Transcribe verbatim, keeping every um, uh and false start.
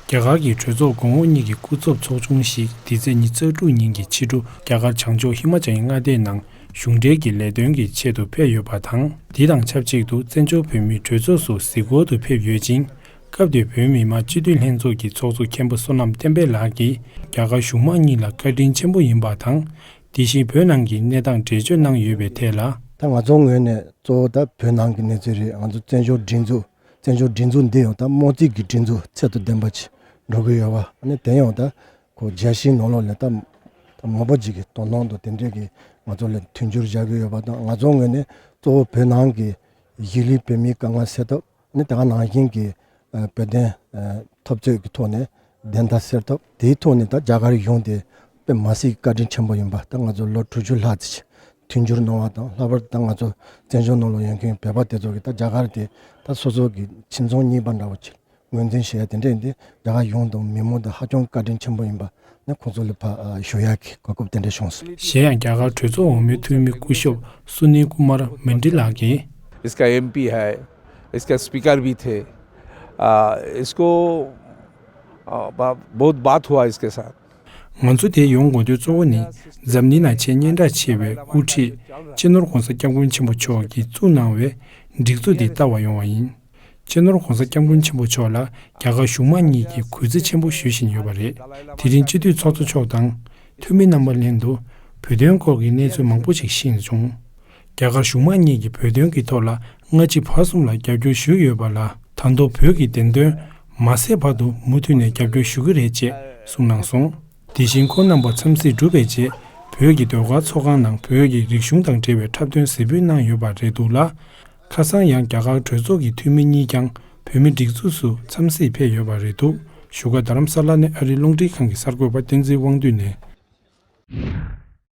རྒྱ་གར་གྱི་གྲོས་ཚོགས་གོང་འོག་གཉིས་ཀྱི་སྐུ་ཚབ་ཚོགས་ཆུང་ཞིག་འདི་ཚེས་ཉི་ཤུ་རྩ་དྲུག་ཉིན་གྱི་ཕྱི་དྲོ་རྒྱ་གར་བྱང་ཕྱོགས་ཧི་མ་ཅལ་མངའ་སྡེའི་ནང་གཞུང་འབྲེལ་གྱི་ལས་དོན་གྱི་ཆེད་དུ་ཕེབས་ཡོད་པ་དང་། འདི་དང་ཆབས་ཅིག་ཏུ་བཙན་བྱོལ་བོད་མིའི་གྲོས་ཚོགས་སུ་གཟིགས་སྐོར་དུ་ཕེབས་ཡོད་ཅིང་། སྐབས་དེར་བོད་མི་མང་སྤྱི་འཐུས་ལྷན་ཚོགས་ཀྱི་ཚོགས་གཙོ་མཁན་པོ་བསོད་ནམས་བསྟན་འཕེལ་ལགས་ཀྱིས་རྒྱ་གར་གཞུང་མང་གཉིས་ལ་བཀའ་དྲིན་ཆེན་པོ་ཡིན་པ་དང་། དེ་བཞིན་བོད་ནང་གི་གནས་སྟངས་འགྲེལ་བརྗོད་གནང་ཡོད་པའི་ཐད་ལ། ད་ང་ཚོའི་ངོས་ནས་གཙོ་བོ་ད་བོད་ནང་གི་གནས་ཚུལ་རེད། ང་ཚོ་བཙན་བྱོལ་སྒྲིག་འཛུགས་བཙན་བྱོལ་སྒྲིག་འཛུགས་འདི་ཡང་ད་དམངས་གཙོའི་གི་སྒྲིག་འཛུགས་ཚད་དང་ལྡན་པ་ཅིག་འགྲོ་གི་ཡོད་པ། ཨ་ནི་དེ་ཡང་ད་ཁོ་རྒྱལ་སྤྱིའི་ནང་ལོགས་ལ་ད་ད་མང་པོ་ཅིག་གི་དོ་སྣང་དང་དེ་འདྲའི་གི་ང་ཚོ་ལ་མཐུན་འགྱུར་བྱ་གི་ཡོད་པ་དང་། ང་ཚོའི་ངོས་ནས་གཙོ་བོ་བོད་ནང་གི་གཞིས་ལུས་བོད་མིའི་དཀའ་ངལ་སེལ་ཐབས། ནི་ད་ག་ནང་བཞིན་གྱི་ཨ་བོད་དོན་ཨ་འཐབ་རྩོད་ཀྱི་ཐོག་ནས་བདེན་མཐའ་གསལ་ཐབས། དེའི་ཐོག་ནས་ད་རྒྱ་གར་གཞུང་དེ་དཔེ་མ་སྲིད་བཀའ་དྲིན་ཆེན་པོ་ཡིན་པ། ད་ང་ཚོ་ལོ་དྲུག་ཅུ་ལྷག་ཙམ་མཐུན་འགྱུར་གནང་བ་དང་། ལྷག་པར་དུ་ད་ང་ཚོ་བཙན་བྱོལ་ནང་ལ་ཡོད་མཁན་བོད་པ་དེ་ཚོ་གིས་ད་རྒྱ་གར་དེ་ད་སོ་སོ་གི་ཁྱིམ་ཚང་གཉིས་པ་འདྲ་བོ་ཅིག་ངོས་འཛིན་བྱེད་ཡ་དེ་འདྲ་ཡིན་དུས། རྒྱ་གར་གཞུང་དང་མི་མང་དེ་ཧ་ཅང་བཀའ་དྲིན་ཆེན་པོ་ཡིན་པ་ནི་ཁོང་ཚོ་ལ་ཕར་ཨ་ཞུ་ཡ་གི་གོ་སྐབས་དེ་འདྲ་བྱུང་སོང་། གཞན་ཡང་རྒྱ་གར་གྲོས་ཚོགས་འོག་མའི་འཐུས་མི་སྐུ་ཞབས་སུ་ནིལ་ཀུ་མར་མན་ཌི་ལགས་ཀྱིས། इसका एमपी है, इसका स्पीकर भी थे। आ, इसको आ, बा- बहुत बात हुआ इसके साथ। ང་ཚོ་དེ་ཡོང་དགོས་དོན་གཙོ་བོ་ནི། འཛམ་གླིང་ན་ཆེས་སྙན་གྲགས་ཆེ་བའི་དབུ་ཁྲིད་སྤྱི་ནོར་༸གོང་ས་༸སྐྱབས་མགོན་ཆེན་པོ་མཆོག་གིས་བཙུགས་གནང་བའི་སྒྲིག་འཛུགས་དེ་ལྟ་བར་ཡོང་བ་ཡིན། སྤྱི་ནོར་༸གོང་ས་༸སྐྱབས་མགོན་ཆེན་པོ་མཆོག་ལ་རྒྱ་གར་གཞུང་མང་གཉིས་ཀྱིས་གུས་བརྩི་ཆེན་པོ་ཞུ་བཞིན་ཡོད་པ་རེད། དེ་རིང་སྤྱི་འཐུས་ཚོགས་གཙོ་མཆོག་དང་། འཐུས་མི་རྣམ་པ་ལྷན་དུ་བོད་དོན་སྐོར་གྱི་གནས་ཚུལ་མང་པོ་ཞིག་ཤེས་བྱུང་། རྒྱ་གར་གཞུང་མང་གཉིས་ཀྱིས་བོད་དོན་གྱི་ཐོག་ལ་སྔ་ཕྱི་བར་གསུམ་ལ་རྒྱབ་སྐྱོར་ཞུས་ཡོད་པ་ལ། ད་དུང་བོད་ཀྱི་བདེན་དོན་མ་ཟད་བར་དུ་མུ་མཐུད་ནས་རྒྱབ་སྐྱོར་ཞུ་གི་རེད་ཅེས་གསུངས་གནང་སོང་། དེ་བཞིན་ཁོང་རྣམ་པ་འཚམས་གཟིགས་གྲུབ་པའི་རྗེས། བོད་ཀྱི་ཟློས་གར་ཚོགས་ཁང་ནང་བོད་ཀྱི་རིག་གཞུང་དང་འབྲེལ་བའི་འཁྲབ་སྟོན་གཟིགས་འབུལ་གནང་ཡོད་པ་རེད་འདུག་ལ། ཁ་སང་ཡང་རྒྱ་གར་གྲོས་ཚོགས་ཀྱི་འཐུས་མི་གཉིས་ཀྱང་བོད་མིའི་སྒྲིག་འཛུགས་སུ་འཚམས་གཟིགས་ཕེབས་ཡོད་པ་རེད་འདུག། བཞུགས་སྒར་རྡ་རམ་ས་ལ་ནས་ཨ་རིའི་རླུང་འཕྲིན་ཁང་གི་གསར་འགོད་པ་བསྟན་འཛིན་དབང་འདུས་ནས་